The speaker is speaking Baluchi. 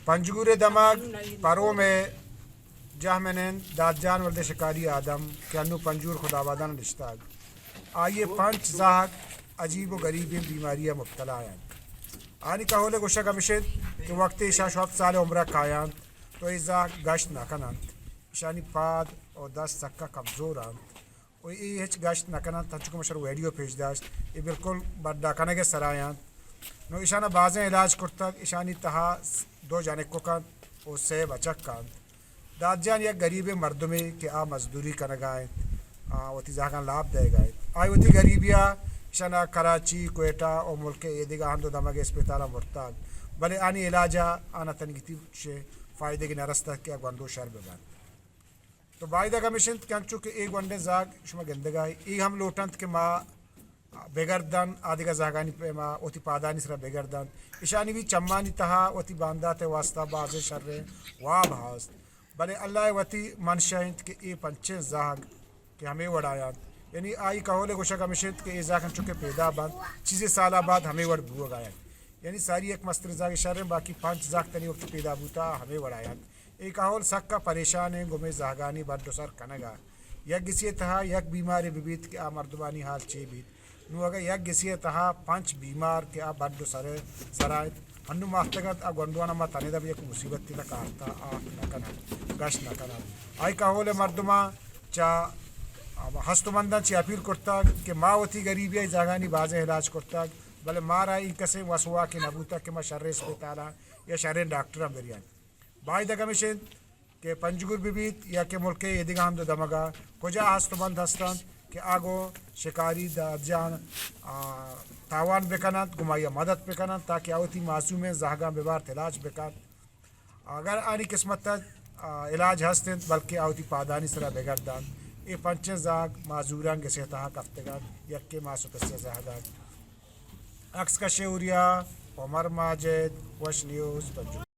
پنجگور ءِ دمگ پروم ءِ جہمنند داد جان ولد شکاری آدم کہ انوں پنجگور خدابادان ءَ نشتگ، آئی ءِ پنچ زہگ عجیب و غریبیں بیماری ءَ مبتلا انت۔ آنی کہول ءِ گوشگ ہمیش انت کہ وقتے ایشاں شش ہپت سال ءِ عمر ءَ کاینت تو اے زہگ گشت نہ کن انت، ایشانی پاد و دست سکا کمزور انت و اے ہچ گشت نہ کن انت، انچو کہ ما شر ویڈیو پیش داشت، اے بالکل بڈا کنگ ءِ سرا انت۔ نوں ایشانا بازیں علاج کرتگ، ایشانی تہا دو جنک کت انت و سئے بچک انت۔ داد جان یک غریبیں مردمے کہ آ مزدوری کنگا انت، آ وتی زہگاں لاپ دئیگا انت۔ آئی وتی غریبیا ایشانا کراچی، کوئٹہ و ملک ءِ ایدگہ ہند و دمگ ءِ اسپتالاں برتگ، بلے آنی علاجا آنا تنیگتی چہ فائدگے نہ رستگ کہ آ گونڈو شر بہ بنت۔ تو بائدگ ہمیش انت کہ انچو کہ اے گونڈیں زہگ شما گندگا اے، اے ہم لوٹنت کہ ما بگردن، آ دگہ زہگانی پیما وتی پادانی سرا بگردن۔ ایشانی بھی چمانی تہا وتی باندات ءِ واسطہ بازیں شریں واب ہست، بلے اللہ ءِ وتی منشا انت کہ اے پنچیں زہگ کہ ہمے وڑا انت، یعنی آئی کہول ءِ گوشگ ہمیش انت کہ اے زہگ انچو کہ پیدا بنت، چیزے سالا بعد ہمے وڑ بوگا انت۔ یعنی ساری یک مستر زہگ شریں، باقی پنچ زہگ تنی وقت پیدا بوتا ہمے وڑا انت۔ اے کہول سکا پریشان انت گوں مئے زہگانی بڈ و سر کنگا۔ یک گسی ءِ تہا یک بیمارے بہ بیت کہ آ مردمانی حال چے بیت؟ نوں اگاں یک گسی ءِ تہا پنچ بیمار کہ آ بڈ و سر، سرا انت، ہنوں ماہتگ انت، آ گونڈوانا ما تنیدا بہ یک مصیبتے تہا کارتا آ نہ کن انت، گشت نہ کن انت۔ آئی کہول ءِ مردماں چہ ہستمنداں چہ اپیل کرتگ کہ ما وتی غریبی ءِ زہگانی بازیں علاج کرتگ، بلے مارا اے کسیں وس واکے نہ بوتگ کہ ما شریں اسپتالاں یا شریں ڈاکٹراں برین۔ بائدگ ہمیش انت کہ پنجگور بہ بیت یا کہ ملک ءِ ایدگہ ہند و دمگا کجا ہستمند ہستنت کہ آ گوں شکاری داد جان، آ، تاوان بکننت، گوں آئی ءَ مدد بکننت تاکہ آ وتی معصومیں زہگاں ببارت علاج بکنت۔ اگر آنی قسمت ءَ، آ، علاج ہست انت، بلکہ آ وتی پادانی سرا بگردنت۔ اے پنچیں زہگ معذوراں گس ءِ تہا کپتگ انت، یکے ماس و پس ءِ زہگ انت۔ عکس کش ءُ اوریا، عمر ماجد، وش نیوز، پنجگور۔